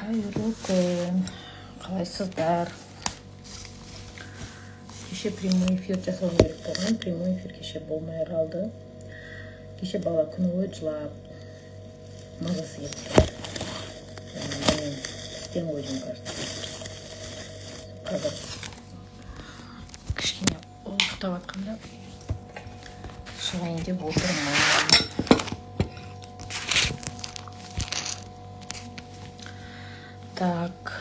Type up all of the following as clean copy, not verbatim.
Қайырлы күн! Қалайсыздар? Кеше прямой эфир жасауым керек болған. Прямой эфир кеше болмай қалды. Кеше бала күні бойы жылап, мазасы кетті. Мен істен қойдым, кажется. Қазір кішкене ол ұйықтап жатқанда шығайын деп отырмын. Так,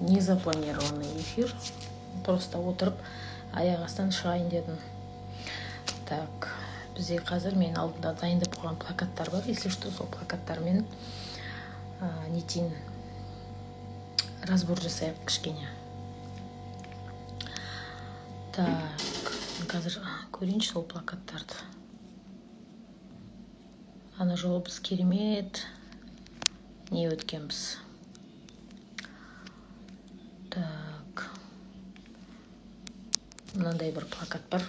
незапланированный эфир. Просто отырып, аяқ астынан шығайын дедім. Так, бізде қазір мен алдында дайындап қойған плакаттар бар. Если что, сол плакаттармен нетейін, разбор жасайық кішкене. Так, қазір көрейінші сол плакаттарды. Ана жолы біз керемет не өткенбіз. Так, мынандай бір плакат бар.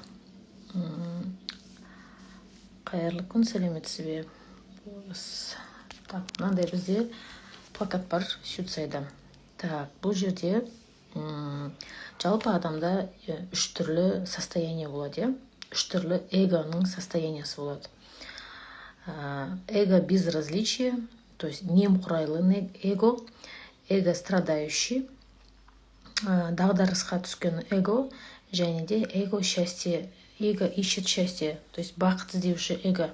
Қайырлы күн, сәлеметсіз бе? Так, мынандай бізде плакат бар Сюцайда. Так, бұл жерде жалпы адамда үш түрлі состояние болады, иә? Үш түрлі эгоның состояниесі болады. Эго безразличие, то есть немқұрайлы эго, эго страдающий, дағдарысқа түскен эго, және де эго счастье, эго ищет счастье, то есть бақыт іздеуші эго.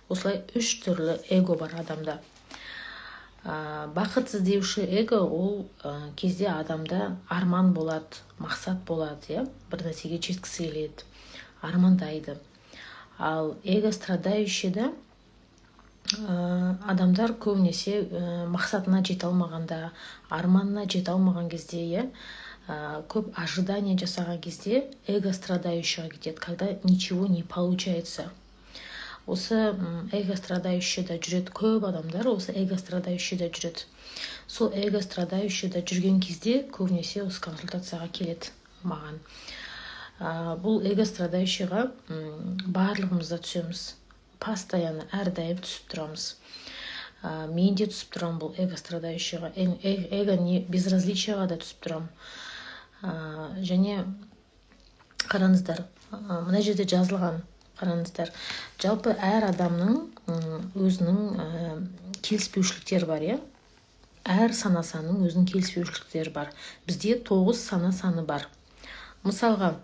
Осылай үш түрлі эго бар адамда. Бақыт іздеуші эго ол кезде адамда арман болады, мақсат болады, иә, бір нәрсеге жеткісі келеді, армандайды. Ал эго страдающийда адамдар көбінесе мақсатына жете алмағанда, арманына жете алмаған кезде, иә, көп ожидание жасаған кезде эго страдающийға кетеді, когда ничего не получается. Осы эго страдающийда жүреді көп адамдар, осы эго страдающийда жүреді. Сол эго страдающийда жүрген кезде көбінесе осы консультацияға келеді маған. Бұл эго страдающийға барлығымыз да түсеміз, постоянно, әрдайым түсіп тұрамыз. Мен де түсіп тұрамын бұл эго страдающийға, эго не безразличияға да түсіп тұрамын. Және қараңыздар, мына жерде жазылған, қараңыздар, жалпы әр адамның өзінің келіспеушіліктері бар, иә? Әр сана санның өзінің келіспеушіліктері бар. Бізде 9 сана саны бар. Мысалға,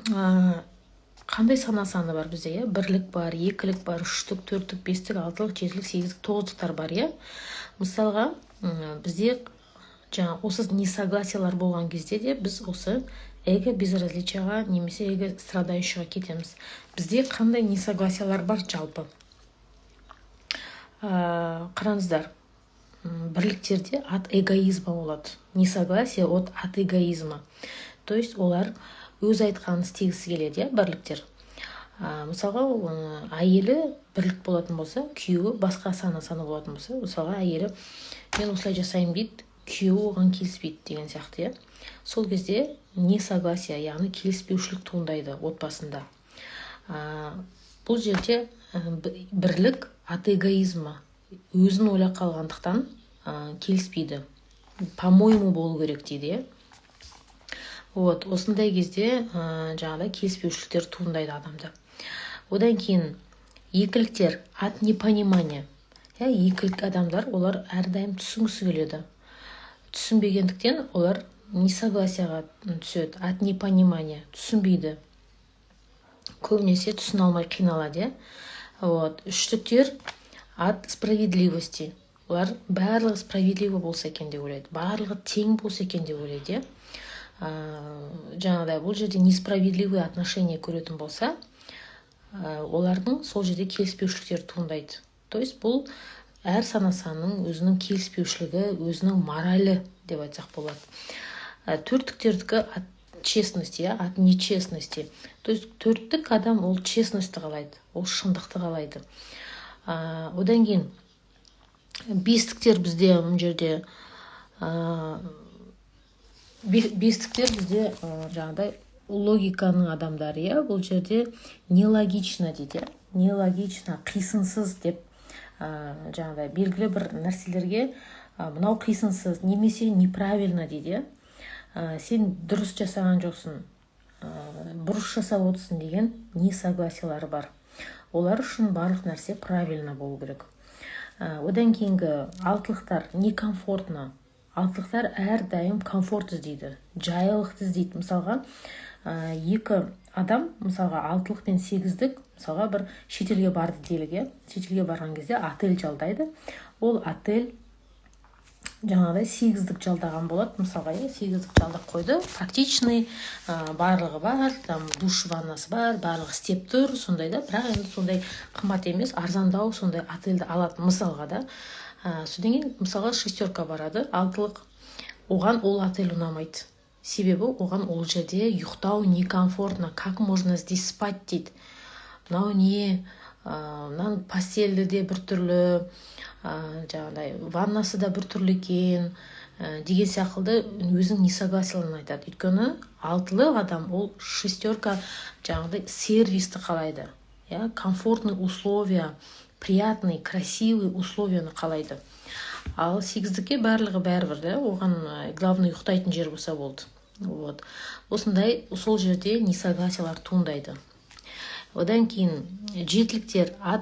қандай сана саны бар бізде, иә? Бірлік бар, екілік бар, үштік, төрттік, бестік, алтылық, жетілік, сегіздік, тоғыздықтар бар, иә? Мысалға, бізде жаңа осы несогласиялар болған кезде де біз осы эго безразличияға немесе эго страдающийға кетеміз. Бізде қандай несогласиялар бар жалпы? Қараңыздар, бірліктерде от эгоизма болады. Несогласие от эгоизма. То есть олар өз айтқанын істегісі келеді, иә, бірліктер. Мысалға, әйелі бірлік болатын болса, күйеуі басқа сана саны болатын болса, мысалға, әйелі мен осылай жасаймын дейді, күйеуі оған келіспейді деген сияқты, иә. Сол кезде несогласие, яғни келіспеушілік туындайды отбасында. Бұл жерде бірлік от эгоизма, өзін ойлап қалғандықтан келіспейді. По-моему болу керек дейді, иә. Вот, осындай кезде жаңағыдай келіспеушіліктер туындайды адамда. Одан кейін екіліктер от непонимания. Иә, екілік адамдар, олар әрдайым түсінгісі келеді. Түсінбегендіктен олар несогласияға түседі, от непонимания, түсінбейді. Көбінесе түсіне алмай қиналады, иә. Вот, үштіктер от справедливости. Олар барлығы справедливо болса екен деп ойлайды, барлығы тең болса екен деп ойлайды, иә. Жаңағыдай бұл жерде несправедливый отношение көретін болса, олардың сол жерде келіспеушіліктері туындайды. То есть бұл әр сана санның өзінің келіспеушілігі, өзінің моралі деп айтсақ болады. Төрттіктердікі от честности, иә, от нечестности. То есть төрттік адам ол честностьті қалайды, ол шындықты қалайды. Одан кейін бестіктер бізде мына жерде, бестіктер бізде жаңағыдай логиканың адамдары, иә. Бұл жерде нелогично дейді, иә, нелогично, қисынсыз деп, жаңағыдай белгілі бір нәрселерге Мынау қисынсыз немесе неправильно дейді, иә, сен дұрыс жасаған жоқсың, бұрыс жасап отырсың деген несогласиялары бар. Олар үшін барлық нәрсе правильно болу керек. Одан кейінгі алтылықтар некомфортно. Алтылықтар әрдайым комфорт іздейді, жайлылықты іздейді. Мысалға, екі адам, мысалға, алтылық пен сегіздік, мысалға, бір шетелге барды делік, иә. Шетелге барған кезде отель жалдайды. Ол отель жаңағыдай сегіздік жалдаған болады, мысалға, иә. Сегіздік жалдап қойды, практичный, барлығы бар, там душ, ваннасы бар, барлығы істеп тұр сондай да. Бірақ енді сондай қымбат емес, арзандау сондай отельді алады, мысалға да. Содан кейін, мысалға, шестерка барады, алтылық, оған ол отель ұнамайды. Себебі оған ол жерде ұйықтау некомфортно. «Как можно здесь спать?» – дейді. «Мынау не? Мынаның постелі де біртүрлі, жаңағыдай ваннасы да біртүрлі екен», деген секілді өзінің несогласияларын айтады. Өйткені алтылық адам, ол шестерка, жаңағыдай сервисті қалайды, иә, комфортный условия, приятный, красивый условияны қалайды. Ал сегіздікке барлығы бәрібір да, оған главный ұйықтайтын жер болса болды. Вот осындай сол жерде несогласиялар туындайды. Одан кейін жетіліктер от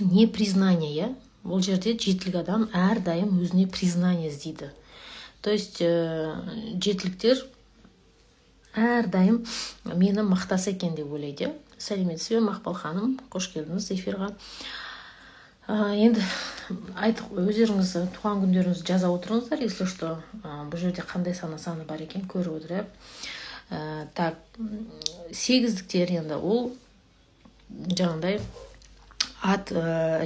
непризнания, иә. Бұл жерде жетілік адам әрдайым өзіне признание іздейді. То есть жетіліктер әрдайым мені мақтаса екен деп ойлайды, иә. Сәлеметсіз бе, Мақпал ханым, қош келдіңіз эфирға. Енді айтып, өздеріңіз туған күндеріңізді жаза отырыңыздар, если что. Бұл жерде қандай сана саны бар екен, көріп отыр, иә. Так, сегіздіктер енді ол жаңағыдай от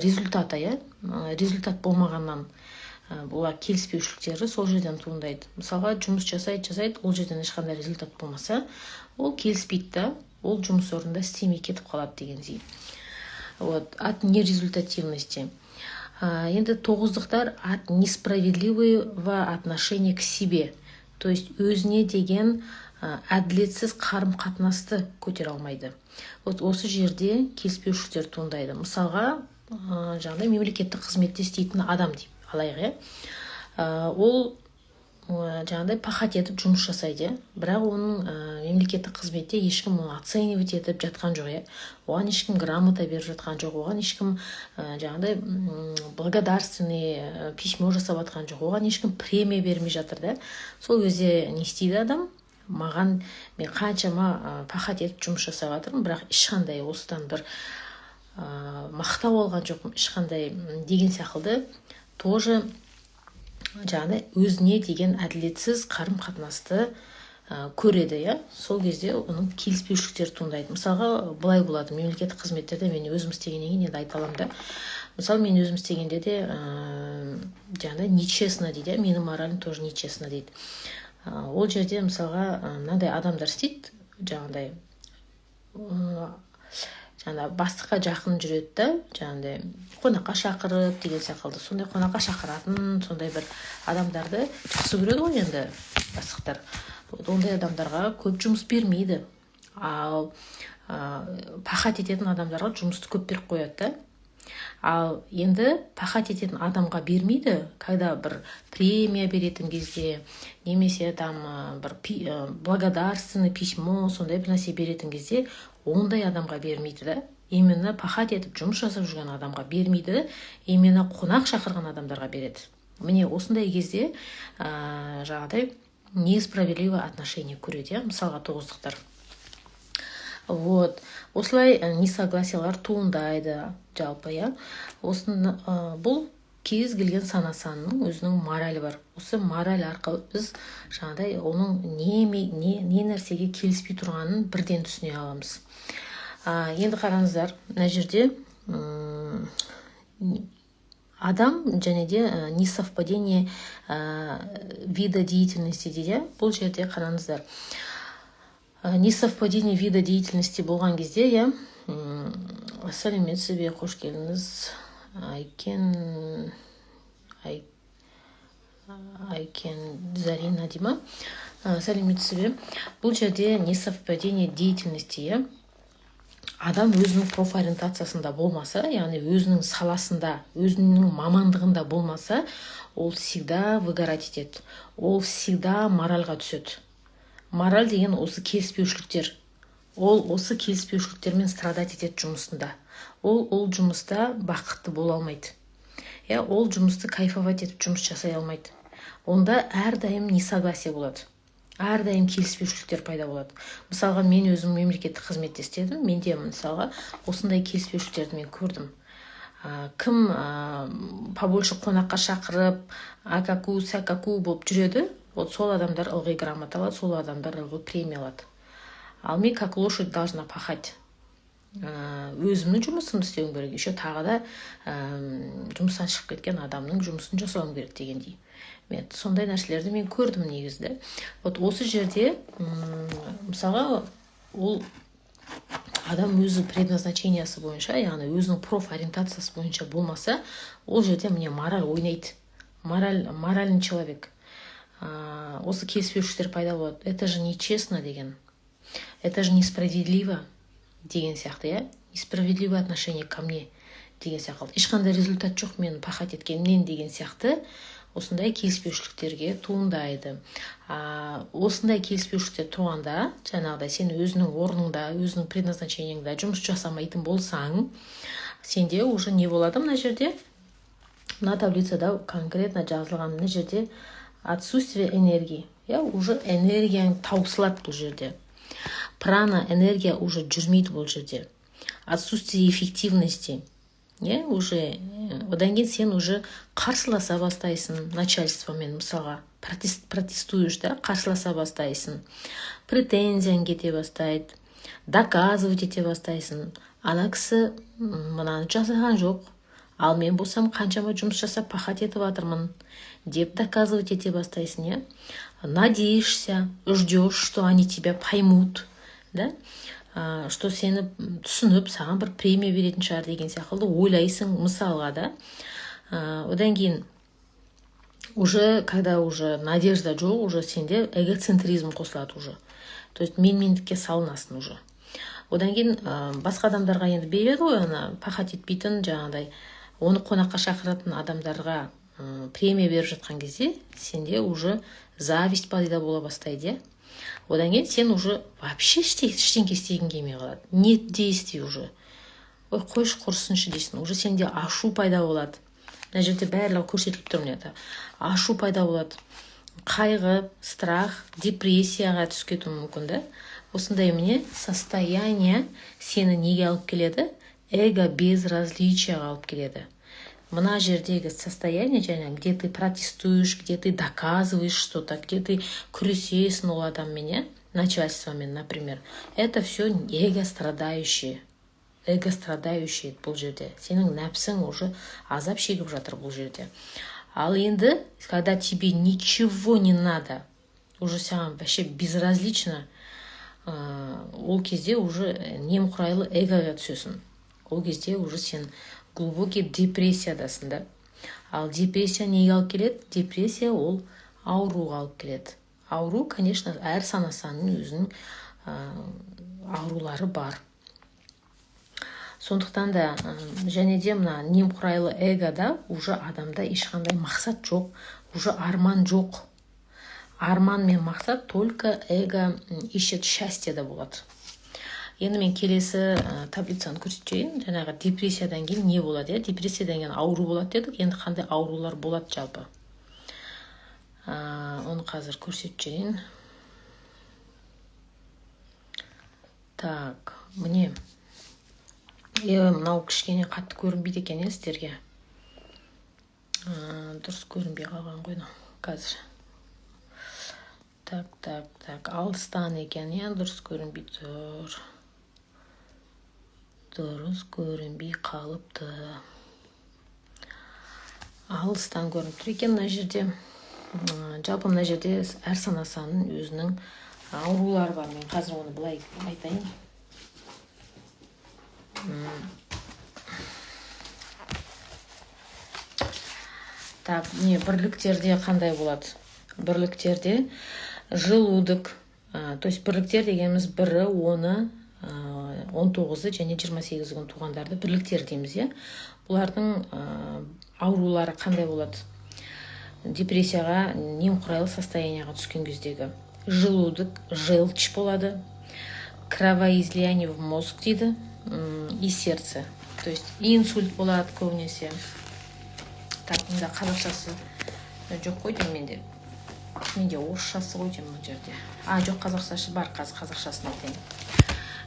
результата, иә, результат болмағаннан бұлар келіспеушіліктері сол жерден туындайды. Мысалға, жұмыс жасайды, жасайды, ол жерден ешқандай результат болмаса, ол келіспейді да, ол жұмыс орнында істемей кетіп қалады дегендей. Вот от нерезультативности. Енді тоғыздықтар от несправедливого отношения к себе, то есть өзіне деген әділетсіз қарым қатынасты көтере алмайды. Вот осы жерде келіспеушіліктер туындайды. Мысалға, жаңағыдай мемлекеттік қызметте істейтін адам деп алайық, иә. Ол жаңағыдай пахать етіп жұмыс жасайды, иә, бірақ оның мемлекеттік қызметте ешкім оны оценивать етіп жатқан жоқ, иә, оған ешкім грамота беріп жатқан жоқ, оған ешкім жаңағыдай благодарственный письмо жасап жатқан жоқ, оған ешкім премия бермей жатыр да. Сол кезде не істейді адам? Маған, мен қаншама пахать етіп жұмыс жасап жатырмын, бірақ ешқандай осыдан бір мақтау алған жоқпын ешқандай деген секілді, тоже жаңағыдай өзіне деген әділетсіз қарым қатынасты көреді, иә. Сол кезде оның келіспеушіліктері туындайды. Мысалға, былай болады мемлекеттік қызметтерде, мен өзім істегеннен кейін енді айта аламын да. Мысалы, мен өзім істегенде де жаңағыдай нечестно дейді, иә, менің моралім тоже нечестно дейді. Ол жерде, мысалға, мынандай адамдар істейді, жаңағыдай жаңа бастыққа жақын жүреді да, жаңағыдай қонаққа шақырып деген секілді. Сондай қонаққа шақыратын сондай бір адамдарды жақсы көреді ғой енді бастықтар. Ондай адамдарға көп жұмыс бермейді, ал пахать ететін адамдарға жұмысты көп беріп қояды да. Ал енді пахать ететін адамға бермейді, когда бір премия беретін кезде немесе там бір благодарственный письмо, сондай бір нәрсе беретін кезде ондай адамға бермейді да. Именно пахать етіп жұмыс жасап жүрген адамға бермейді, именно қонақ шақырған адамдарға береді. Міне, осындай кезде жаңағыдай несправедливое отношение көреді, иә, мысалға, тоғыздықтар. Вот осылай несогласиялар туындайды жалпы, иә. Осыны, бұл кез келген сана санның өзінің моралі бар. Осы мораль арқылы біз жаңағыдай оның не нәрсеге келіспей тұрғанын бірден түсіне аламыз. Енді қараңыздар, мына жерде адам және де несовпадение вида деятельности дейді. Бұл жерде қараңыздар, несовпадение вида деятельности болған кезде, иә. Сәлеметсіз бе, қош келдіңіз, Айкен, Айкен Зарина дей ма, сәлеметсіз бе? Бұл жерде несовпадение деятельности, иә. Адам өзінің профориентациясында болмаса, яғни өзінің саласында, өзінің мамандығында болмаса, ол всегда выгорать етеді, ол всегда моральға түседі. Мораль деген осы келіспеушіліктер. Ол осы келіспеушіліктермен страдать етеді жұмысында. Ол жұмыста бақытты бола алмайды. Иә, ол жұмысты кайфовать етіп жұмыс жасай алмайды. Онда әрдайым несогласие болады, әрдайым келіспеушіліктер пайда болады. Мысалға, мен өзім мемлекеттік қызметте істедім. Менде, мысалға, осындай келіспеушіліктерді мен көрдім. Кім побольше қонаққа шақырып, акаку сякаку болып жүреді, вот сол адамдар ылғи грамота алады, сол адамдар ылғи премия алады. Ал мен как лошадь должна пахать, өзімнің жұмысымды істеуім керек, еще тағы да жұмыстан шығып кеткен адамның жұмысын жасауым керек дегендей. Мен сондай нәрселерді мен көрдім негізі. Вот осы жерде, мысалға, ол адам өзі предназначениясы бойынша, яғни өзінің профориентациясы бойынша болмаса, ол жерде, міне, мораль ойнайды, мораль, моральный человек. Осы келіспеушіліктер пайда болады: «Это же нечестно» деген, «это же несправедливо» деген сияқты, иә, «несправедливое отношение ко мне» деген сияқты, «ешқандай результат жоқ мен пахать еткенімнен» деген сияқты осындай келіспеушіліктерге туындайды. Осындай келіспеушіліктер туғанда, жаңағыдай сен өзіңнің орныңда, өзіңнің предназначениеңда жұмыс жасамайтын болсаң, сенде уже не болады? Мына жерде, мына таблицада конкретно жазылған, мына жерде отсутствие энергии, иә, уже энергияң таусылады бұл жерде, прана, энергия уже жүрмейді бұл жерде, отсутствие эффективности, иә, уже одан кейін сен уже қарсыласа бастайсың начальствомен, мысалға, протестуешь да, қарсыласа бастайсың, претензияң кете бастайды, доказывать ете бастайсың: ана кісі мынаны жасаған жоқ, ал мен болсам қаншама жұмыс жасап, пахать етіп жатырмын деп доказывать ете бастайсың, иә. Надеешься, ждешь, что они тебя поймут да, что сені түсініп, саған бір премия беретін шығар деген сияқты ойлайсың, мысалға да. Одан кейін уже, когда уже надежда жоқ, уже сенде эгоцентризм қосылады уже, то есть менмендікке салынасың уже. Одан кейін басқа адамдарға енді береді ғой, ана пахать етпейтін, жаңағыдай оны қонаққа шақыратын адамдарға премия беріп жатқан кезде, сенде уже зависть пайда бола бастайды, иә. Одан кейін сен уже вообще ештеңке істегің келмей қалады, нет действий уже, «Ой, қойшы, құрысыншы» дейсің. Уже сенде ашу пайда болады. Мына жерде барлығы көрсетіліп тұр, мына ашу пайда болады, қайғы, страх, депрессияға түсіп кетуі мүмкін да. Осындай, міне, состояние сені неге алып келеді? Эго безразличияға алып келеді мына жердегі состояние, және где ты протестуешь, где ты доказываешь что то, где ты күресесің ол адаммен, иә, начальствомен, например. Это все эго страдающие, эго страдающий. Бұл жерде сенің нәпсің уже азап шегіп жатыр бұл жерде. Ал енді когда тебе ничего не надо, уже саған вообще безразлично, ол кезде уже немқұрайлы эгоға түсесің. Ол кезде уже сен глубокий депрессиядасың да. Ал депрессия неге алып келеді? Депрессия ол ауруға алып келеді. Ауру, конечно, әр санасаның өзінің аурулары бар. Сондықтан да және де мына немқұрайлы эгода уже адамда ешқандай мақсат жоқ, уже арман жоқ. Арман мен мақсат только эго ищет счастье болады. Енді мен келесі таблицаны көрсетіп жіберейін. Жаңағы депрессиядан кейін не болады, иә? Депрессиядан кейін ауру болады дедік. Енді қандай аурулар болады жалпы, оны қазір көрсетіп жіберейін. Так, міне, мынау кішкене қатты көрінбейді екен, иә, сіздерге дұрыс көрінбей қалған ғой мынау қазір. Так, так, так, алыстан екен, иә, дұрыс көрінбей тұр, дұрыс көрінбей қалыпты, алыстан көрініп тұр екен мына жерде. Жалпы мына жерде әр санасаның өзінің аурулары бар. Мен қазір оны былай айтайын. Так, не, бірліктерде қандай болады? Бірліктерде желудок, то есть бірліктер дегеніміз бірі, оны, 19-ы және 28 күн туғандарды бірліктер дейміз, иә. Бұлардың аурулары қандай болады? Депрессияға, немқұрайлы состояние ға түскен кездегі желудок, желчь болады, кровоизлияние в мозг дейді и сердце, то есть инсульт болады көбінесе. Так, мында қазақшасы жоқ қой деймін менде. Менде орысшасы ғой деймін мына жерде. А, жоқ, қазақшасы бар, қазір қазақшасын айтайын.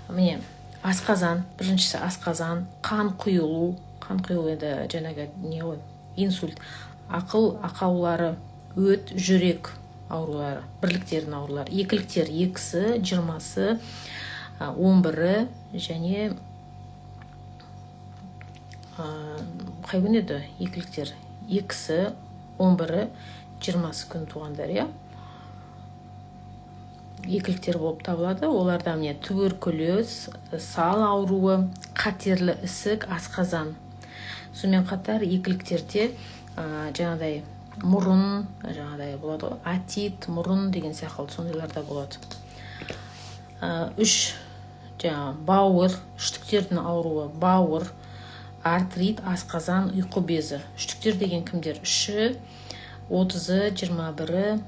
Міне, асқазан, біріншісі асқазан, қан құйылу, қан құйылу енді жаңағы не ғой, инсульт, ақыл ақаулары, өт, жүрек аурулары, бірліктердің аурулары. Екіліктер: 2-сі, 20-сы, 11-і және қай күн еді екіліктер? 2-сі, 11-і, 20-сы күн туғандар, иә, екіліктер болып табылады. Оларда, міне, туберкулез, сал ауруы, қатерлі ісік, асқазан. Сонымен қатар екіліктерде жаңағыдай мұрын, жаңағыдай болады ғой, отит, мұрын деген сияқты сондайлар да болады. Үш, жаңағы бауыр, үштіктердің ауруы: бауыр, артрит, асқазан, ұйқы безі. Үштіктер деген кімдер? 3-і, 30-ы, 21-і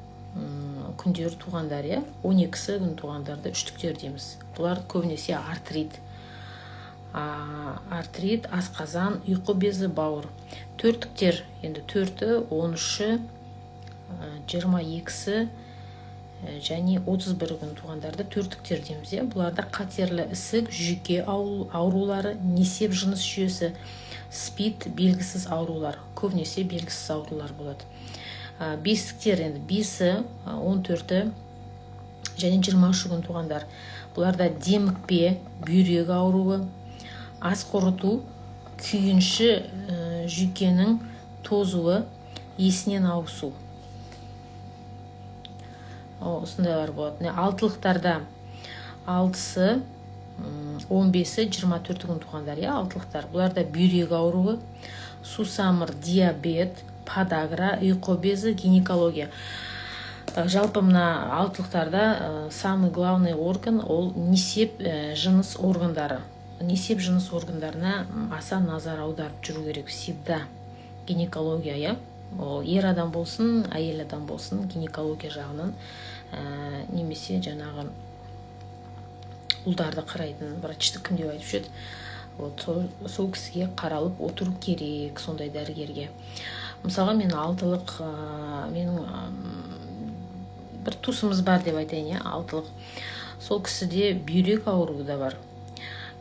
күндері туғандар, иә, 12-сі күн туғандарды үштіктер дейміз. Бұлар көбінесе артрит, асқазан, ұйқы безі, бауыр. Төрттіктер енді: 4-і, 13-і, 22-сі және 31 күн туғандарды төрттіктер дейміз, иә. Бұларда қатерлі ісік, жүйке аурулары, несеп жыныс жүйесі, СПИД, белгісіз аурулар, көбінесе белгісіз аурулар болады. Бестіктер енді: 5-і, 14-і және 23 күн туғандар. Бұларда демікпе, бүйрек ауруы, ас қорыту, күйінші, жүйкенің тозуы, есінен ауысу, осындайлар болады. Міне, алтылықтарда 6-сы, 15-і, 24 күн туғандар, иә, алтылықтар. Бұларда бүйрек ауруы, сусамыр, диабет, подагра, ұйқы безі, гинекология. Жалпы мына алтылықтарда самый главный орган ол несеп жыныс органдары. Несеп жыныс органдарына аса назар аударып жүру керек всегда. Гинекология, иә, ол ер адам болсын, әйел адам болсын, гинекология жағынан немесе жаңағы ұлдарды қарайтын врач ты кім деп айтушы еді, вот сол кісіге қаралып отыру керек, сондай дәрігерге. Мысалға, мен алтылық, менің бір туысымыз бар деп айтайын, иә, алтылық. Сол кісіде бүйрек ауруы да бар,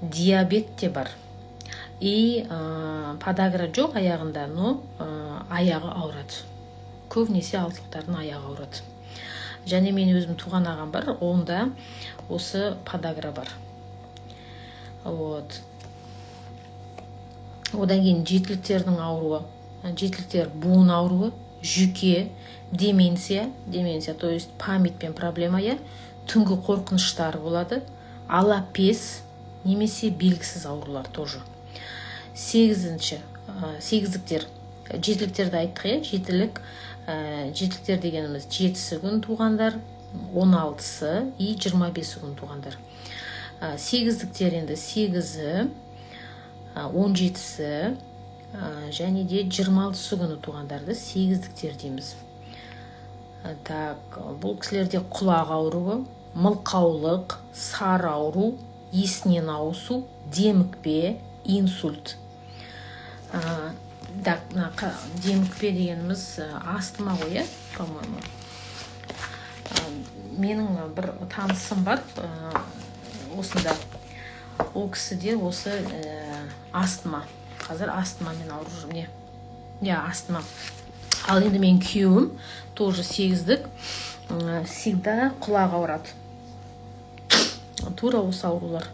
диабет те бар и подагра жоқ аяғында, но аяғы ауырады. Көбінесе алтылықтардың аяғы ауырады. Және мен өзім туған ағам бар, онда осы подагра бар. Вот, одан кейін жетіліктердің ауруы. Жетіліктер: буын ауруы, жүйке, деменция, деменция, то есть память пен проблема, иә, түнгі қорқыныштар болады, алапес немесе белгісіз аурулар тоже. Сегізінші, сегіздіктер. Жетіліктерді айттық, иә. Жетілік, жетіліктер дегеніміз 7-сі күн туғандар, 16-сы и 25-і күн туғандар. Сегіздіктер енді: 8-і, 17-сі және де 26-сы күні туғандарды сегіздіктер дейміз. Так, бұл кісілерде құлақ ауруы, мылқаулық, сары ауру, есінен ауысу, демікпе, инсульт. Так, мына демікпе дегеніміз астма ғой, иә, по-моему. Менің бір танысым бар осында, ол кісіде осы астма, қазір астмамен ауырып жүр, міне, иә, астма. Ал енді менің күйеуім тоже сегіздік, всегда құлағы ауырады, тура осы аурулар.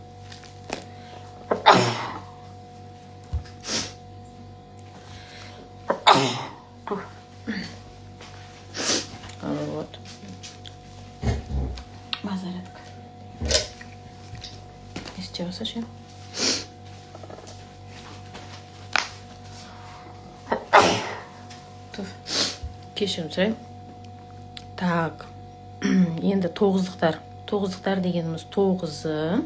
Вот зарядка не істеп ше. Кешірім сұраймын. Так, енді тоғыздықтар. Тоғыздықтар дегеніміз 9-ы,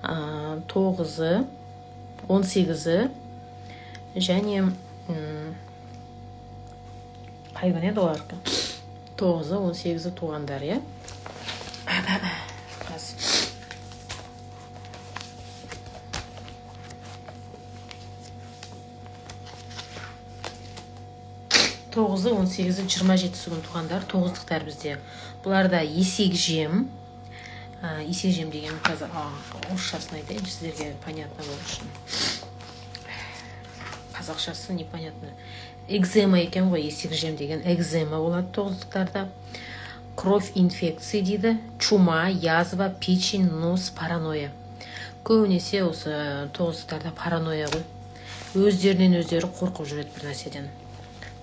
9-ы, 18-і және қай күні еді олардікі? 9-ы, 18-і туғандар, иә. Қазір. 9-ы, 18-і, 27-сі күні туғандар, тоғыздықтар бізде. Бұларда есек жем. Есек жем деген қазір орысшасын айтайын, сіздерге понятно болу үшін. Қазақшасы непонятно. Экзема екен ғой, есек жем деген экзема болады тоғыздықтарда. Кровь инфекции дейді, чума, язва, печень, нос, паранойя. Көбінесе осы тоғыздықтарда паранойя ғой. Өздерінен өздері қорқып жүреді бір нәрседен.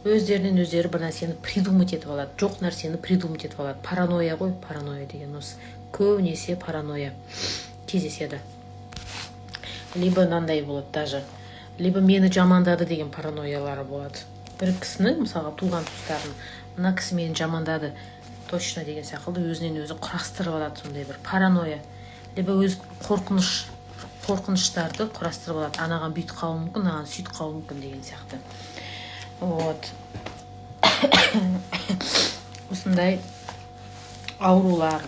Өздерінен өздері бір нәрсені придумать етіп алады, жоқ нәрсені придумать етіп алады. Паранойя ғой, паранойя деген осы. Көбінесе паранойя кездеседі. Либо мынандай болады даже, либо мені жамандады деген паранойялары болады. Бір кісіні, мысалға, туған туыстарын, мына кісі мені жамандады точно деген секілді өзінен өзі құрастырып алады, сондай бір паранойя. Либо өз қорқыныштарды құрастырып алады. Анаған бүйтіп қалуы мүмкін, анаған сөйтіп қалуы мүмкін деген сияқты. Вот. Осындай аурулар.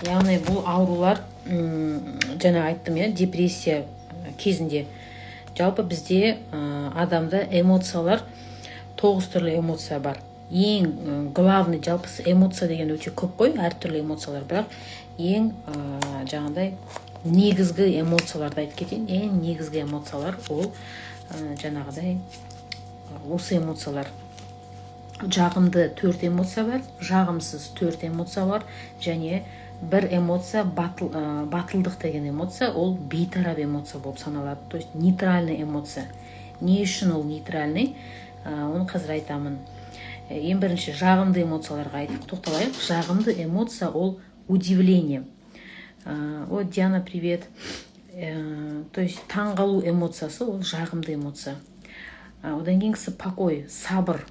Яғни бұл аурулар, жаңа айттым, иә, депрессия кезінде. Жалпы бізде адамда эмоциялар, 9 түрлі эмоция бар. Ең главный, жалпы эмоция деген өте көп қой, әртүрлі эмоциялар, бірақ ең жаңағыдай негізгі эмоцияларды айтып кетейін. Ең негізгі эмоциялар ол жаңағыдай осы эмоциялар. Жағымды 4 эмоция бар, жағымсыз 4 эмоция бар, және бір эмоция батылдық деген эмоция, ол бейтарап эмоция болып саналады, то есть нейтральный эмоция. Не үшін ол нейтральный? Оны қазір айтамын. Ең бірінші жағымды эмоцияларға айтып тоқталайық. Жағымды эмоция ол удивление. О, Диана, привет. То есть таңғалу эмоциясы ол жағымды эмоция. Одан кейінгісі покой, сабыр.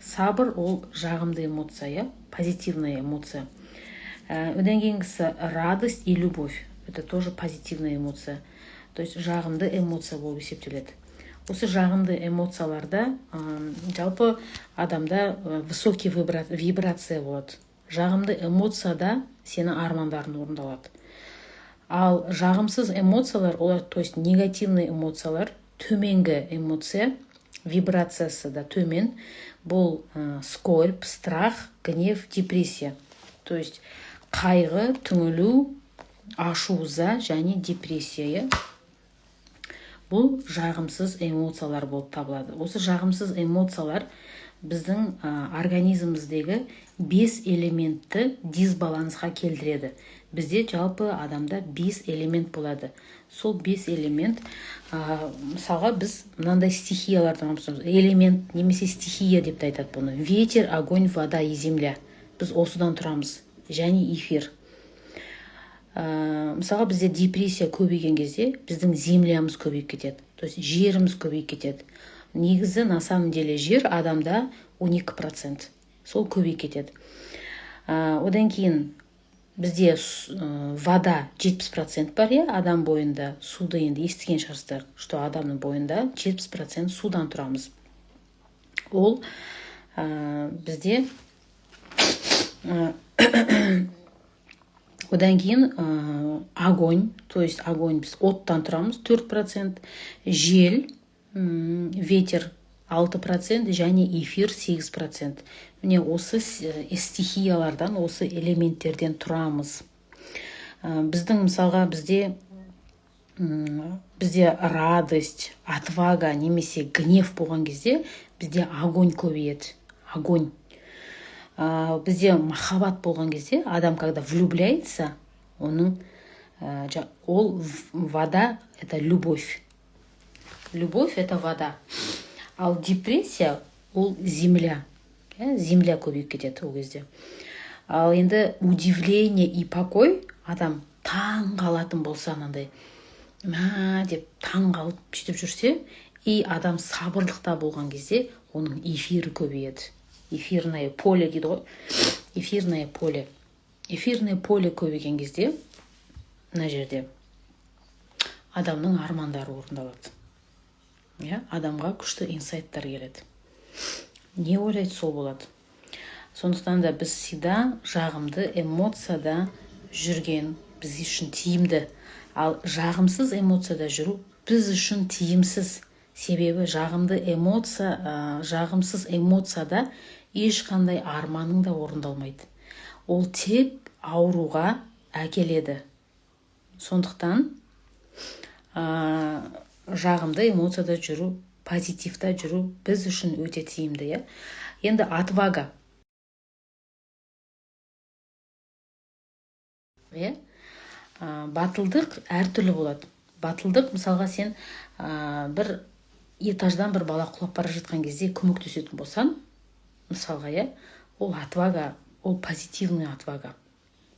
Сабыр ол жағымды эмоция, иә, позитивная эмоция. Одан кейінгісі радость и любовь. Это тоже позитивная эмоция. То есть жағымды эмоция болып есептеледі. Осы жағымды эмоцияларда жалпы адамда высокий вибрация болады. Жағымды эмоцияда сенің армандарың орындалады. Ал жағымсыз эмоциялар, олар, то есть негативный эмоциялар, төменгі эмоция, вибрациясы да төмен. Бұл скорбь, страх, гнев, депрессия. То есть қайғы, түңілу, ашу, ыза және депрессия, иә? Бұл жағымсыз эмоциялар болып табылады. Осы жағымсыз эмоциялар біздің организміміздегі 5 элементті дисбалансқа келтіреді. Бізде жалпы адамда 5 элемент болады. Сол 5 элемент, мысалға, біз мынандай стихиялардан алып, элемент немесе стихия деп те айтады бұны. Ветер, огонь, вода и земля. Біз осыдан тұрамыз. Және эфир. Мысалға, бізде депрессия көбейген кезде біздің землямыз көбейіп кетеді. То есть жеріміз көбейіп кетеді. Негізі, на самом деле, жер адамда 12%. Сол көбейіп кетеді. Одан кейін бізде вода 70% бар, иә, адам бойында. Суды енді естіген шығарсыздар, что адамның бойында 70% судан тұрамыз. Ол бізде одан кейін огонь, то есть огонь, біз оттан тұрамыз 4%, жел, ветер 6% және эфир 8%. Міне, осы стихиялардан, осы элементтерден тұрамыз. Біздің, мысалға, бізде радость, отвага немесе гнев болған кезде бізде огонь көбейеді. Огонь. Бізде махаббат болған кезде, адам когда влюбляется, оның ол вода, это любовь. Любовь это вода. Ал депрессия ол земля. Иә, земля көбейіп кетеді ол кезде. Ал енді удивление и покой, адам таң қалатын болса, мынандай мә деп таң қалып сөйтіп жүрсе, и адам сабырлықта болған кезде оның эфирі көбейеді. Эфирное поле дейді ғой. Эфирное поле. Эфирное поле көбейген кезде мына жерде Адамның армандары орындалады, иә, адамға күшті инсайттар келеді, не ойлайды, сол болады. Сондықтан да біз всегда жағымды эмоцияда жүрген біз үшін тиімді, ал жағымсыз эмоцияда жүру біз үшін тиімсіз. Себебі жағымды эмоция, жағымсыз эмоцияда ешқандай арманың да орындалмайды, ол тек ауруға әкеледі. Сондықтан жағымды эмоцияда жүру, позитивта жүру біз үшін өте тиімді, иә. Енді отвага, иә, батылдық әртүрлі болады. Батылдық, мысалға, сен бір этаждан бір бала құлап бара жатқан кезде көмектесетін болсаң, мысалға, иә, ол отвага, ол позитивный отвага.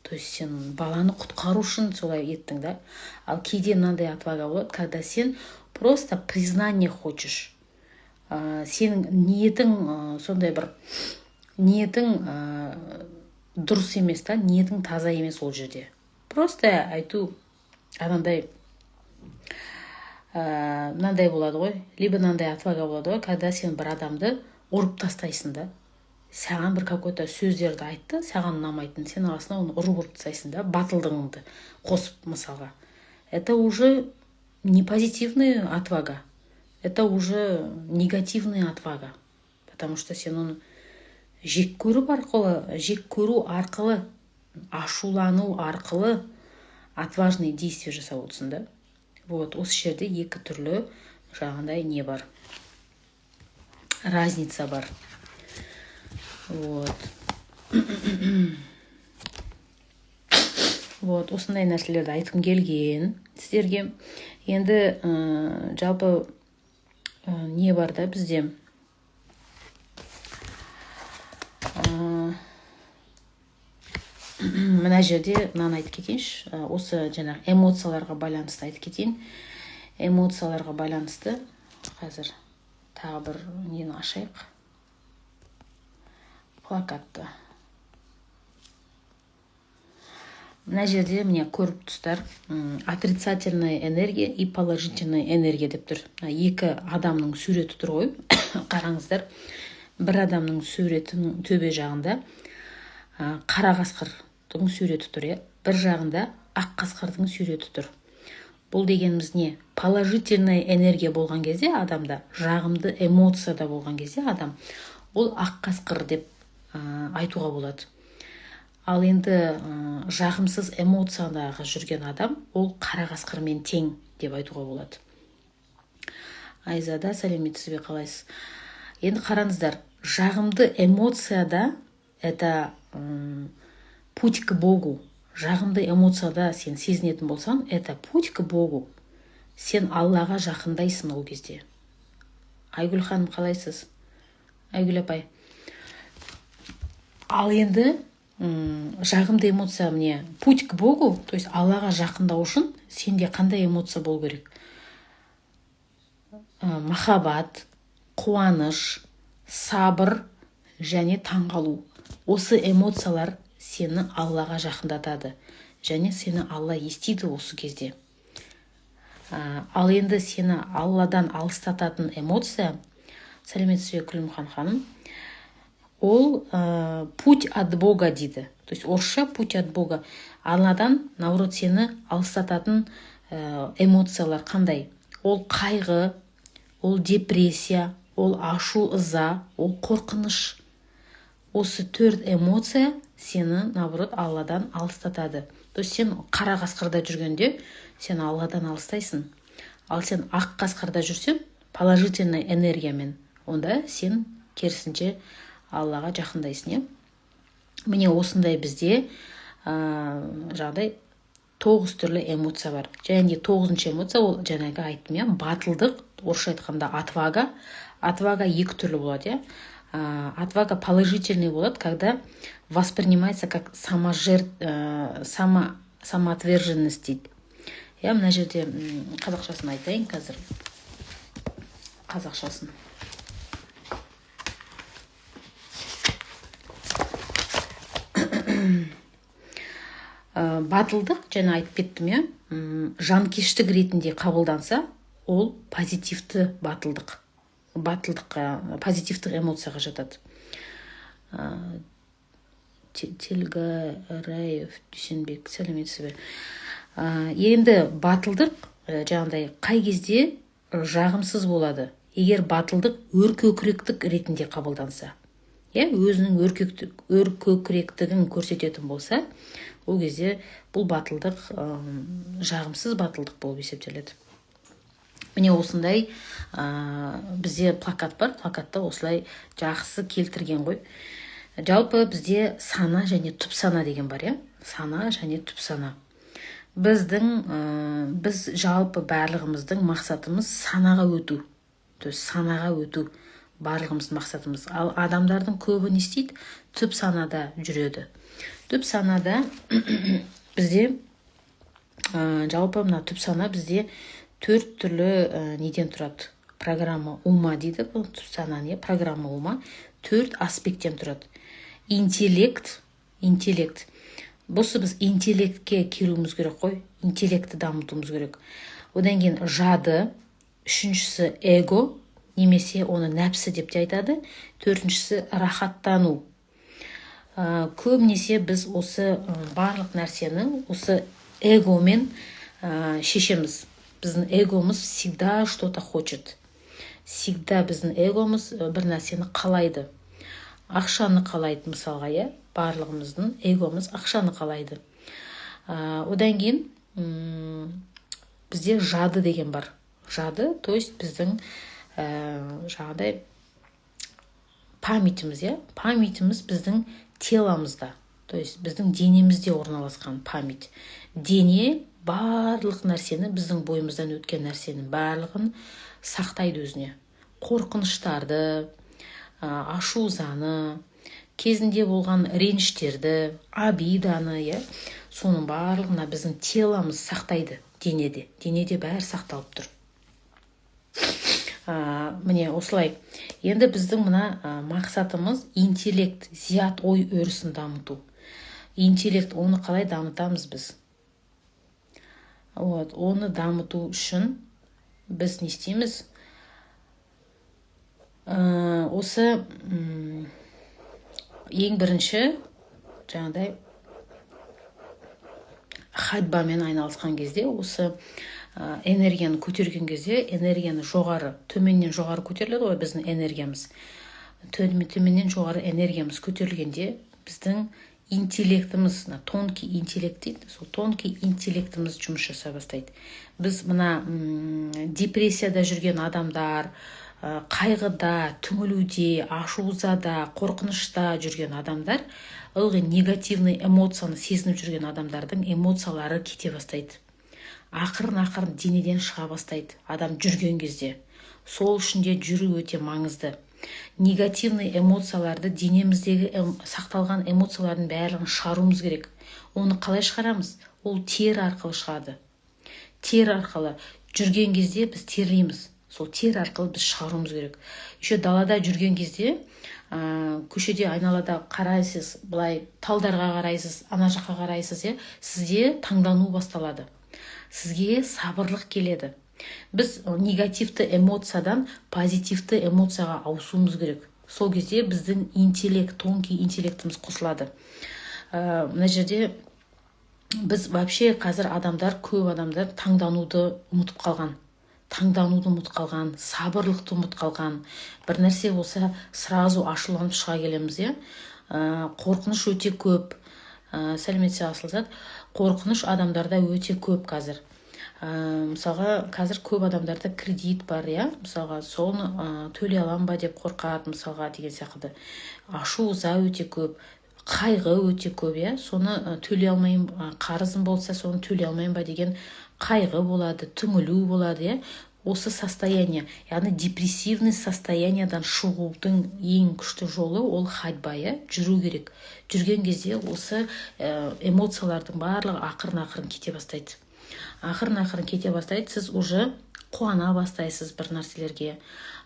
То есть сен баланы құтқару үшін солай еттің да. Ал кейде мынандай отвага болады, когда сен просто признание хочешь, сенің ниетің сондай бір ниетің дұрыс емес та, ниетің таза емес ол жерде. Просто айту анандай, мынандай болады ғой, либо мынандай отвага болады ғой, когда сен бір адамды ұрып тастайсың да, саған бір какой-то сөздерді айтты, саған ұнамайтын, сен аласың, оны ұрып тастайсың да, батылдығыңды қосып, мысалға. Это уже не позитивная отвага, это уже негативная отвага, потому что сен оны жек көру арқылы, жек көру арқылы, ашулану арқылы отважный действие жасап отырсың да. Вот осы жерде екі түрлі жаңағындай не бар, разница бар. Вот осындай нәрселерді айтқым келген сіздерге. Енді жалпы не бар да бізде, мына жерде мынаны айтып кетейінші, осы жаңағы эмоцияларға байланысты айтып кетейін. Эмоцияларға байланысты қазір тағы бір нені ашайық, плакатты. Мына жерде міне көріп тұрсыздар, отрицательная энергия и положительная энергия деп тұр. Мына екі адамның суреті тұр ғой. Қараңыздар, бір адамның суретінің төбе жағында қара қасқырдың суреті тұр, иә, бір жағында ақ қасқырдың суреті тұр. Бұл дегеніміз не? Положительная энергия болған кезде адамда, жағымды эмоцияда болған кезде адам, ол ақ қасқыр деп айтуға болады. Ал енді жағымсыз эмоциядағы жүрген адам, ол қара қасқырмен тең деп айтуға болады. Айзада, сәлеметсіз бе, қалайсыз? Енді қараңыздар, жағымды эмоцияда это путь к Богу. Жағымды эмоцияда сен сезінетін болсаң, это путь к Богу. Сен Аллаға жақындайсың ол кезде. Айгүл ханым, қалайсыз? Айгүл апай. Ал енді жағымды эмоция, міне, путь к Богу, то есть Аллаға жақындау үшін сенде қандай эмоция болу керек? Махаббат, қуаныш, сабыр және таңғалу. Осы эмоциялар сені Аллаға жақындатады және сені Алла естиді осы кезде. Ал енді сені Алладан алыстататын эмоция, сәлеметсіз бе, Күлімхан ханым, ол путь от Бога дейді. То есть орысша путь от Бога. Алладан, наоборот, сені алыстататын эмоциялар қандай? Ол қайғы, ол депрессия, ол ашу ыза, ол қорқыныш. Осы төрт эмоция сені, наоборот, Алладан алыстатады. То есть сен қара қасқырда жүргенде сен Алладан алыстайсың. Ал сен ақ қасқырда жүрсең, положительный энергиямен, онда сен керісінше Аллаға жақындайсың, иә. Міне осындай бізде жағдай 9 түрлі эмоция бар. Және де 9-шы эмоция, ол жаңағы айттым, иә, батылдық, орысша айтқанда отвага. Отвага екі түрлі болады, иә. Отвага положительный болады, когда воспринимается как самоотверженность дейді. Иә, мына жерде қазақшасын айтайын қазір. Қазақшасын. Батылдық, жаңа айтып кеттім, иә, жанкештік ретінде қабылданса, ол позитивті батылдық, батылдыққа, позитивтік эмоцияға жатады. Телгараев Дүйсенбек, сәлеметсіз бе? Енді батылдық жаңағыдай қай кезде жағымсыз болады? Егер батылдық өркөкіректік ретінде қабылданса, иә, өзінің өркөкіректігін көрсететін болса, ол кезде бұл батылдық жағымсыз батылдық болып есептеледі. Міне, осындай бізде плакат бар. Плакатта осылай жақсы келтірген ғой. Жалпы бізде сана және түп сана деген бар, иә. Сана және түп сана. Біздің біз жалпы барлығымыздың мақсатымыз санаға өту, то есть санаға өту барлығымыздың мақсатымыз. Ал адамдардың көбі не істейді? Түп санада жүреді. Түп санада бізде жалпы мына түп сана бізде төрт түрлі неден тұрады. Программа ума дейді бұл түп сананы, иә. Программа ума төрт аспекттен тұрады. Интеллект, интеллект. Осы біз интеллектке келуіміз керек қой, интеллектті дамытуымыз керек. Одан кейін жады, үшіншісі эго немесе оны нәпсі деп те айтады, төртіншісі рахаттану. Көбінесе біз осы барлық нәрсені осы эгомен шешеміз. Біздің эгомыз всегда что то хочет, всегда біздің эгомыз бір нәрсені қалайды, ақшаны қалайды мысалға, иә. Барлығымыздың эгомыз ақшаны қалайды. Одан кейін бізде жады деген бар. Жады, то есть біздің жаңағыдай память іміз, иә. Память іміз біздің тело мызда, то есть біздің денемізде орналасқан память. Дене барлық нәрсені, біздің бойымыздан өткен нәрсенің барлығын сақтайды өзіне: қорқыныштарды, ашу ызаны, кезінде болған реніштерді, обида ны, иә. Соның барлығына біздің тело мыз сақтайды. Денеде бәрі сақталып тұр. Міне, осылай. Енді біздің мына мақсатымыз интеллект, зият ой өрісін дамыту. Интеллект, оны қалай дамытамыз біз? Вот оны дамыту үшін біз не істейміз? Осы ең бірінші жаңағыдай ходьба мен айналысқан кезде, осы энергияны көтерген кезде, энергияны жоғары, төменнен жоғары көтеріледі ғой біздің энергиямыз. Төменнен жоғары энергиямыз көтерілгенде, біздің интеллектіміз, мына тонкий интеллект дейді, сол тонкий интеллектіміз жұмыс жасай бастайды. Біз мына депрессияда жүрген адамдар, қайғыда, түңілуде, ашу ызада, қорқынышта жүрген адамдар, ылғи негативный эмоцияны сезініп жүрген адамдардың эмоциялары кете бастайды, ақырын ақырын денеден шыға бастайды адам жүрген кезде. Сол үшін де жүру өте маңызды. Негативный эмоцияларды, денеміздегі сақталған эмоциялардың барлығын шығаруымыз керек. Оны қалай шығарамыз? Ол тер арқылы шығады. Тер арқылы. Жүрген кезде біз терлейміз, сол тер арқылы біз шығаруымыз керек. Еще далада жүрген кезде, көшеде, айналада қарайсыз, былай талдарға қарайсыз, ана жаққа қарайсыз, иә, сізде таңдану басталады, сізге сабырлық келеді. Біз негативті эмоциядан позитивті эмоцияға ауысуымыз керек. Сол кезде біздің интеллект, тонкий интеллектіміз қосылады. Мына жерде біз вообще қазір адамдар, көп адамдар таңдануды ұмытып қалған, таңдануды ұмытып қалған, сабырлықты ұмытып қалған. Бір нәрсе болса, сразу ашуланып шыға келеміз, иә. Қорқыныш өте көп. Сәлеметсіз, Асылзат. Қорқыныш адамдарда өте көп қазір. Мысалға, қазір көп адамдарда кредит бар, иә. Мысалға, соны төлей аламын ба деп қорқады, мысалға, деген сияқты. Ашу ыза өте көп, қайғы өте көп, иә. Соны төлей алмаймын, қарызым болса, соны төлей алмаймын ба деген қайғы болады, түңілу болады, иә. Осы состояние, яғни депрессивный состояниядан шығудың ең күшті жолы ол ходьба, иә, жүру керек. Жүрген кезде осы эмоциялардың барлығы ақырын ақырын кете бастайды, ақырын ақырын кете бастайды. Сіз уже қуана бастайсыз бір нәрселерге.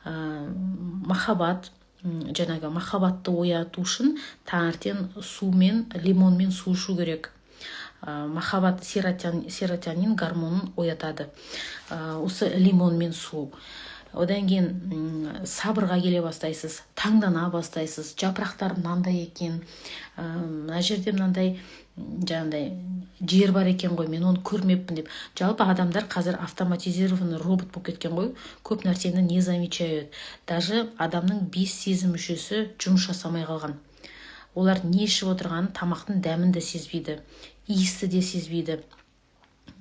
Махаббат, жаңағы махаббатты ояту үшін таңертең сумен, лимонмен су ішу керек. Махаббат серотонин гормонын оятады осы лимон мен су. Одан кейін сабырға келе бастайсыз, таңдана бастайсыз: жапырақтар мынандай екен, мына жерде мынандай жаңағыдай жер бар екен ғой, мен оны көрмеппін деп. Жалпы адамдар қазір автоматизированный робот болып кеткен ғой, көп нәрсені не замечают. Даже адамның бес сезім мүшесі жұмыс жасамай қалған. Олар не ішіп отырғанын, тамақтың дәмін де сезбейді, иісті де сезбейді,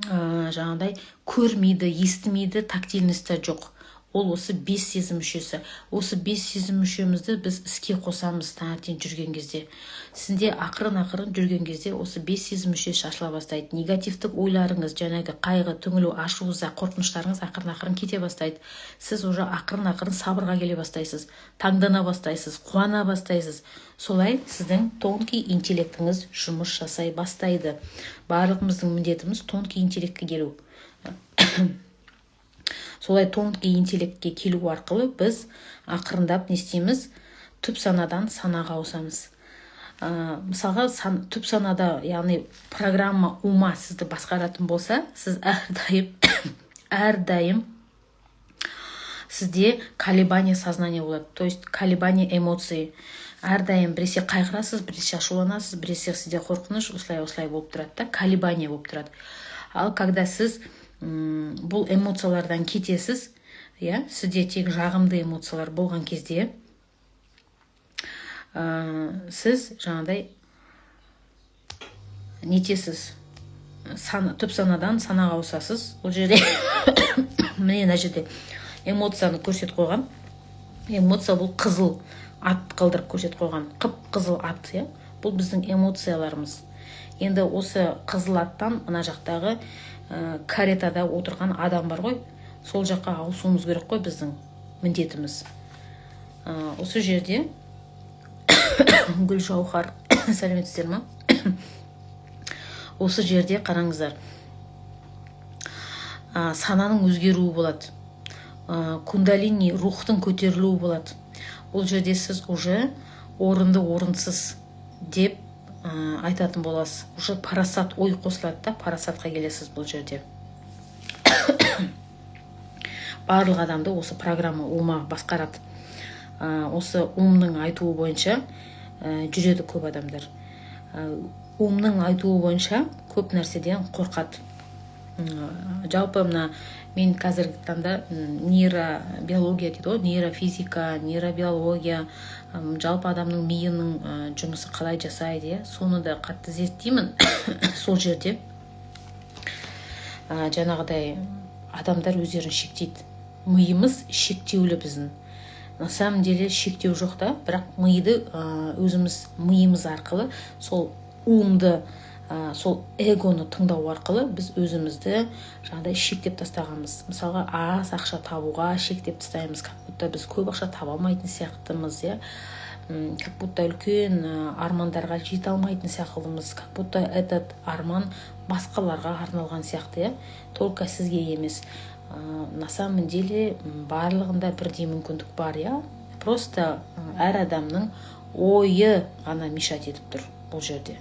жаңағыдай көрмейді, естімейді, тактильность та жоқ. Ол осы бес сезім мүшесі. Осы бес сезім мүшемізді біз іске қосамыз таңертең жүрген кезде. Сізде ақырын ақырын жүрген кезде осы бес сезім мүшесі ашыла бастайды. Негативтік ойларыңыз, жаңағы қайғы, түңілу, ашу, ыза, қорқыныштарыңыз ақырын ақырын кете бастайды. Сіз уже ақырын ақырын сабырға келе бастайсыз, таңдана бастайсыз, қуана бастайсыз. Солай сіздің тонкий интеллектіңіз жұмыс жасай бастайды. Барлығымыздың міндетіміз — тонкий интеллектке келу. Солай тонкий интеллектке келу арқылы біз ақырындап не істейміз? Түп санадан санаға ауысамыз. Мысалға, түп санада, яғни программа ума сізді басқаратын болса, сіз әрдайым сізде колебание сознания болады, то есть колебание эмоций. Әрдайым біресе қайғырасыз, біресе ашуланасыз, біресе сізде қорқыныш, осылай осылай болып тұрады да, колебание болып тұрады. Ал когда сіз бұл эмоциялардан кетесіз, иә, сізде тек жағымды эмоциялар болған кезде, сіз жаңағыдай нетесіз, түп санадан санаға ауысасыз. Ол жерде, міне, мына жерде эмоцияны көрсетіп қойған. Эмоция бұл қызыл ат қылдырып көрсетіп қойған, қып қызыл ат, иә. Бұл біздің эмоцияларымыз. Енді осы қызыл аттан мына жақтағы каретада отырған адам бар ғой, сол жаққа ауысуымыз керек қой, біздің міндетіміз. Осы жерде, Гүл Жауһар, сәлеметсіздер ма? Осы жерде қараңыздар, сананың өзгеруі болады, кундалини рухтың көтерілуі болады. Ол жерде сіз уже орынды, орынсыз деп айтатын боласыз. Уже парасат ой қосылады да, парасатқа келесіз. Бұл жерде барлық адамды осы программа ума басқарады. Осы умның айтуы бойынша жүреді көп адамдар. Умның айтуы бойынша көп нәрседен қорқады. Жалпы мына мен қазіргі таңда нейробиология дейді ғой, нейрофизика, нейробиология, жалпы адамның миының жұмысы қалай жасайды, иә, соны да қатты зерттеймін. Сол жерде жаңағыдай адамдар өздерін шектейді. Миымыз шектеулі біздің. На самом деле шектеу жоқ та, бірақ миды өзіміз миымыз арқылы сол умды, сол эгоны тыңдау арқылы біз өзімізді жаңағыдай шектеп тастағанбыз. Мысалға, аз ақша табуға шектеп тастаймыз, как будто біз көп ақша таба алмайтын сияқтымыз, иә, как будто үлкен армандарға жете алмайтын сияқтымыз, как будто этот арман басқаларға арналған сияқты, иә, только сізге емес. На самом деле барлығында бірдей мүмкіндік бар, иә. Просто әр адамның ойы ғана мешать етіп тұр. Бұл жерде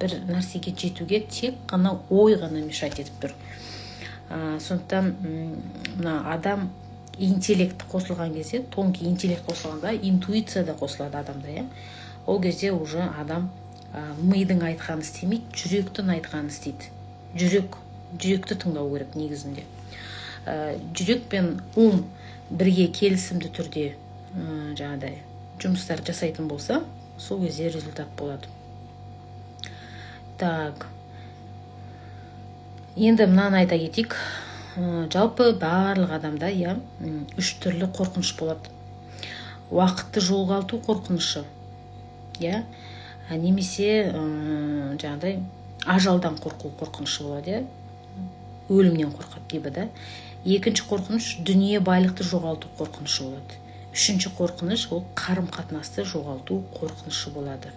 бір нәрсеге жетуге тек қана ой ғана мешать етіп тұр. Сондықтан мына адам интеллект қосылған кезде, тонкий интеллект қосылғанда, интуиция да қосылады адамда, иә. Ол кезде уже адам мидың айтқанын істемейді, жүректің айтқанын істейді. Жүректі тыңдау керек негізінде. Жүрек пен ум бірге келісімді түрде жаңағыдай жұмыстар жасайтын болса, сол кезде результат болады. Так, енді мынаны айта кетейік. Жалпы барлық адамда, иә, үш түрлі қорқыныш болады: уақытты жоғалту қорқынышы, иә, немесе жаңағыдай ажалдан қорқу қорқынышы болады, иә, өлімнен қорқады либо да. Екінші қорқыныш — дүние байлықты жоғалту қорқынышы болады. Үшінші қорқыныш — ол қарым қатынасты жоғалту қорқынышы болады.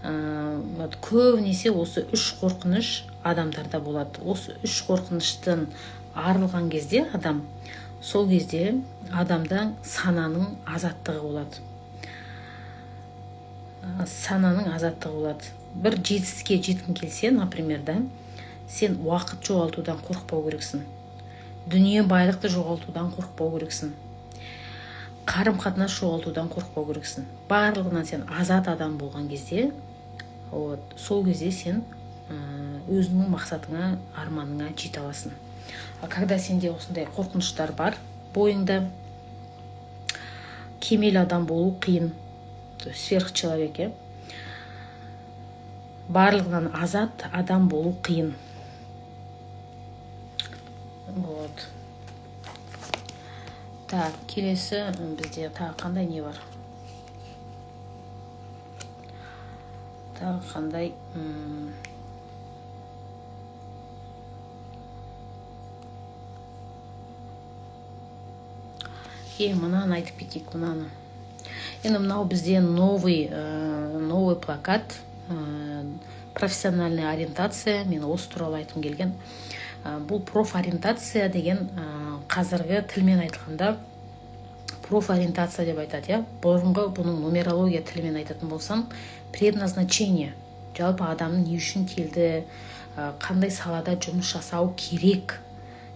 Вот көбінесе осы үш қорқыныш адамдарда болады. Осы үш қорқыныштан арылған кезде адам, сол кезде адамда сананың азаттығы болады. Сананың азаттығы болады. Бір жетістікке жеткің келсе, например, да, сен уақыт жоғалтудан қорықпау керексің, дүние байлықты жоғалтудан қорықпау керексің, қарым қатынас жоғалтудан қорықпау керексің. Барлығынан сен азат адам болған кезде, вот сол кезде сен өзіңнің мақсатыңа, арманыңа жете аласың. А когда сенде осындай қорқыныштар бар бойыңда, кемел адам болу қиын. То есть сверхчеловек, иә, барлығынан азат адам болу қиын. Вот. Так, келесі бізде тағы қандай не бар? Тағы қандай мынаны айтып кетейік, мынаны. Енді мынау бізде новый плакат, профессиональная ориентация. Мен осы туралы айтқым келген. Бұл профориентация деген, қазіргі тілмен айтқанда профориентация деп айтады, иә. Бұрынғы бұның нумерология тілімен айтатын болсам, предназначение. Жалпы адамның не үшін келді, қандай салада жұмыс жасау керек,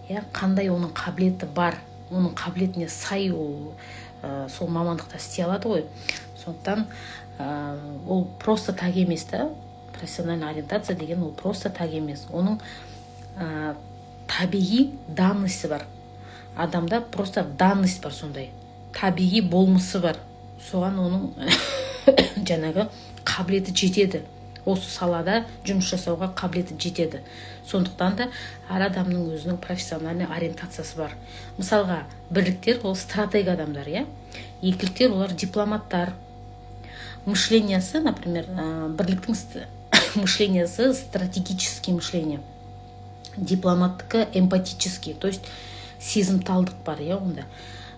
иә, қандай оның қабілеті бар, оның қабілетіне сай ол сол мамандықта істей алады ғой. Сондықтан ол просто так емес та. Профессиональная ориентация деген ол просто так емес. Оның табиғи данности бар. Адамда просто данность бар, сондай табиғи болмысы бар. Соған оның жаңағы қабілеті жетеді. Осы салада жұмыс жасауға қабілеті жетеді. Сондықтан да әр адамның өзінің профессиональный ориентациясы бар. Мысалға, бірліктер ол стратег адамдар, иә. Екіліктер олар дипломаттар. Мышлениясы, например, бірліктің мышлениясы стратегический мышление. Дипломаттікі эмпатический, то есть сезімталдық бар, иә, онда.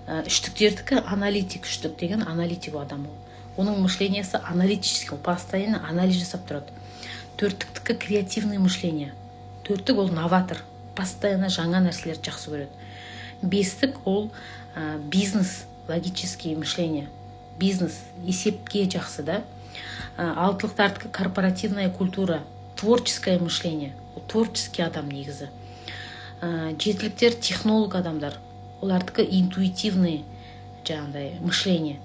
Үштіктердікі аналитик, үштік деген аналитик адам ол. Оның мышлениясы аналитический, ол постоянно анализ жасап тұрады. Төрттіктікі креативный мышление. Төрттік ол новатор, постоянно жаңа нәрселерді жақсы көреді. Бестік ол бизнес, логический мышление, бизнес, есепке жақсы, да. Алтылықтардікі корпоративная культура, творческое мышление, ол творческий адам негізі. Жетіліктер технолог адамдар, олардікі интуитивный жаңағыдай мышление.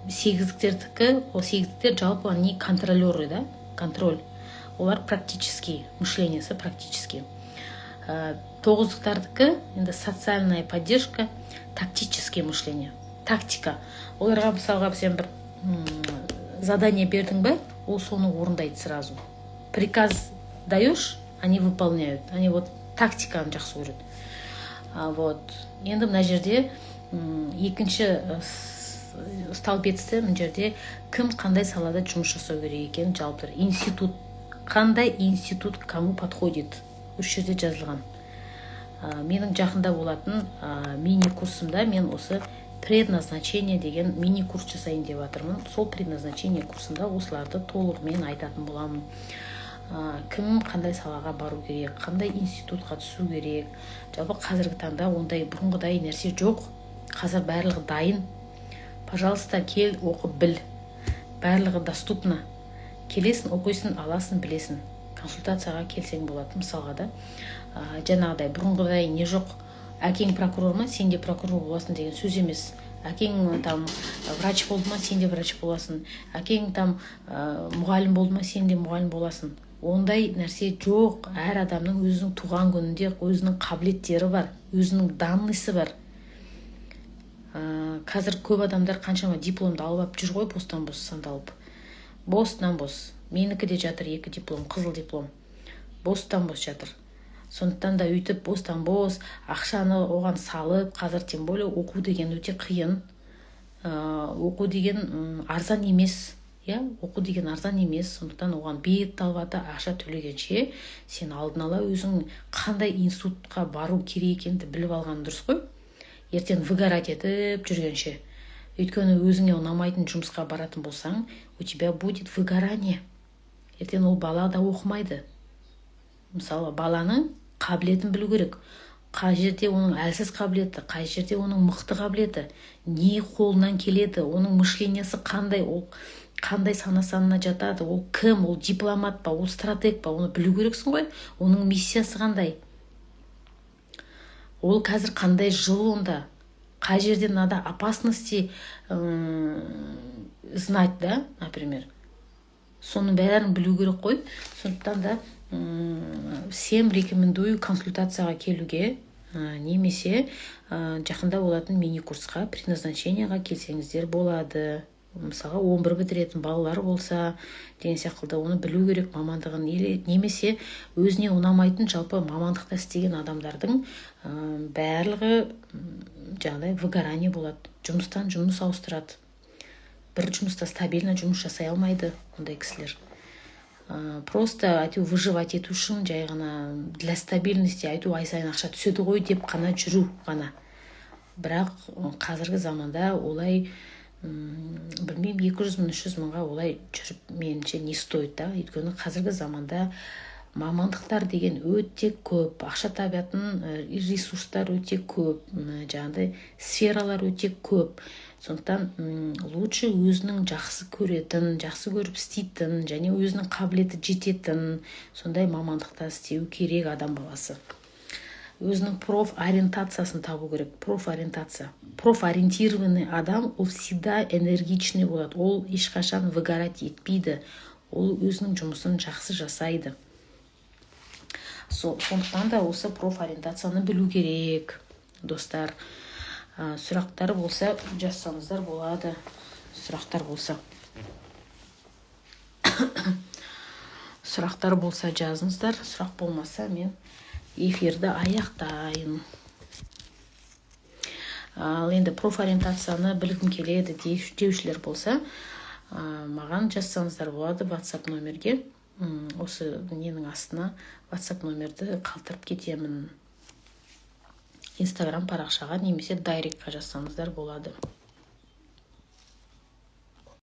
Сегіздіктердікі, ол сегіздіктер жалпы они контролеры, да, контроль. Олар практический, мышлениясы практический. Тоғыздықтардікі енді социальная поддержка, тактический мышление, тактика. Оларға мысалға сен бір задание бердің бе, ол соны орындайды сразу. Приказ даешь, они выполняют. Они вот тактиканы жақсы көреді. Вот. Енді мына жерде екінші столбецте мына жерде кім қандай салада жұмыс жасау керек екенін жалпы институт, қандай институт кому подходит, осы жерде жазылған. Менің жақында болатын мини-курсымда мен осы предназначение деген мини-курс жасайын деп жатырмын. Сол предназначение курсында осыларды толығымен айтатын боламын. Кім қандай салаға бару керек, қандай институтқа түсу керек. Жалпы қазіргі таңда ондай бұрынғыдай нәрсе жоқ. Қазір барлығы дайын. Пожалуйста, кел, оқып біл. Барлығы доступно. Келесің, оқисың, аласың, білесің. Консультацияға келсең болады, мысалға да. Жаңағыдай бұрынғыдай не жоқ. Әкең прокурор ма, сен де прокурор боласың деген сөз емес. Әкең там врач болды ма, сен де врач боласың. Әкең там мұғалім болды ма, сен де мұғалім боласың. Ондай нәрсе жоқ. Әр адамның өзінің туған күнінде өзінің қабілеттері бар, өзінің данныйсы бар. Қазір көп адамдар қаншама дипломды алып алып жүр ғой, бостан бос сандалып. Бостан бос. Менікі де жатыр 2 диплом, қызыл диплом. Бостан бос жатыр. Сондықтан да өйтіп бостан бос ақшаны оған салып, қазір тем более оқу деген өте қиын. Оқу деген арзан емес. Иә, оқу деген арзан емес. Сондықтан оған бет талбата ақша төлегенше, сен алдын ала өзің қандай институтқа бару керек екенін біліп алған дұрыс қой. Ертең выгорать етіп жүргенше. Өйткені өзіңе ұнамайтын жұмысқа баратын болсаң, у тебя будет выгорание. Ертең ол бала да оқымайды. Мысалы, баланың қабілетін білу керек. Қай жерде оның әлсіз қабілеті, қай жерде оның мықты қабілеті, не қолынан келеді, оның мышлениясы қандай, ол Қандай сана санына жатады, ол кім, ол дипломат па, ол стратег па, оны білу керексің ғой. Оның миссиясы қандай, ол қазір қандай жыл, онда қай жерде надо опасности знать, да, например. Соның бәрін білу керек қой. Сондықтан да всем рекомендую консультацияға келуге немесе жақында болатын мини курсқа, предназначение ға келсеңіздер болады. Мысалға, 11 бітіретін балалар болса деген сияқты, оны білу керек мамандығын. Или немесе өзіне ұнамайтын жалпы мамандықта істеген адамдардың барлығы жаңағыдай выгорание болады, жұмыстан жұмыс ауыстырады, бір жұмыста стабильно жұмыс жасай алмайды ондай кісілер. Просто әйтеуір выживать ету үшін, жай ғана для стабильности, әйтеуір ай сайын ақша түседі ғой деп қана жүру ғана. Бірақ қазіргі заманда олай, білмеймін, 200 мың, 300 мыңға олай жүріп, меніңше, не стоит да. Өйткені қазіргі заманда мамандықтар деген өте көп, ақша табатын ресурстар өте көп, жаңағыдай сфералар өте көп. Сондықтан лучше өзінің жақсы көретін, жақсы көріп істейтін және өзінің қабілеті жететін сондай мамандықта істеу керек. Адам баласы өзінің профориентациясын табу керек. Профориентация, профориентированный адам ол всегда энергичный болады, ол ешқашан выгорать етпейді, ол өзінің жұмысын жақсы жасайды. Сондықтан да осы профориентацияны білу керек, достар. Сұрақтар болса, жазсаңыздар болады. Сұрақтар болса, сұрақтар болса, жазыңыздар. Сұрақ болмаса, мен эфирді аяқтайын. Ал енді профориентацияны білгім келеді деушілер болса, маған жазсаңыздар болады WhatsApp номерге. Осы ненің астына WhatsApp номерді қалдырып кетемін, Инстаграм парақшаға немесе директқа жазсаңыздар болады.